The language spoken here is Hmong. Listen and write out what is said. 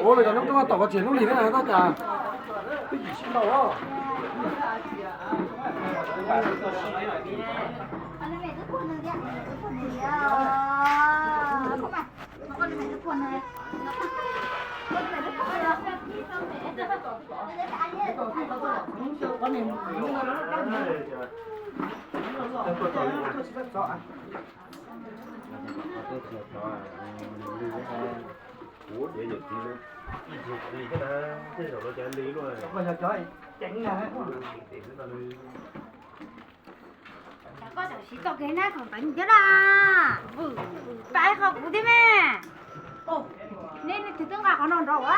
Ua los cov noob roob tom kov tsev lub lig ne, tab cas twb yim sib ntaus. Koj txawm siv txoj kev nab kom peev thiab na. Pab qho kuv thiab me. Nej leej twg twb nqa qhov no nrog ua.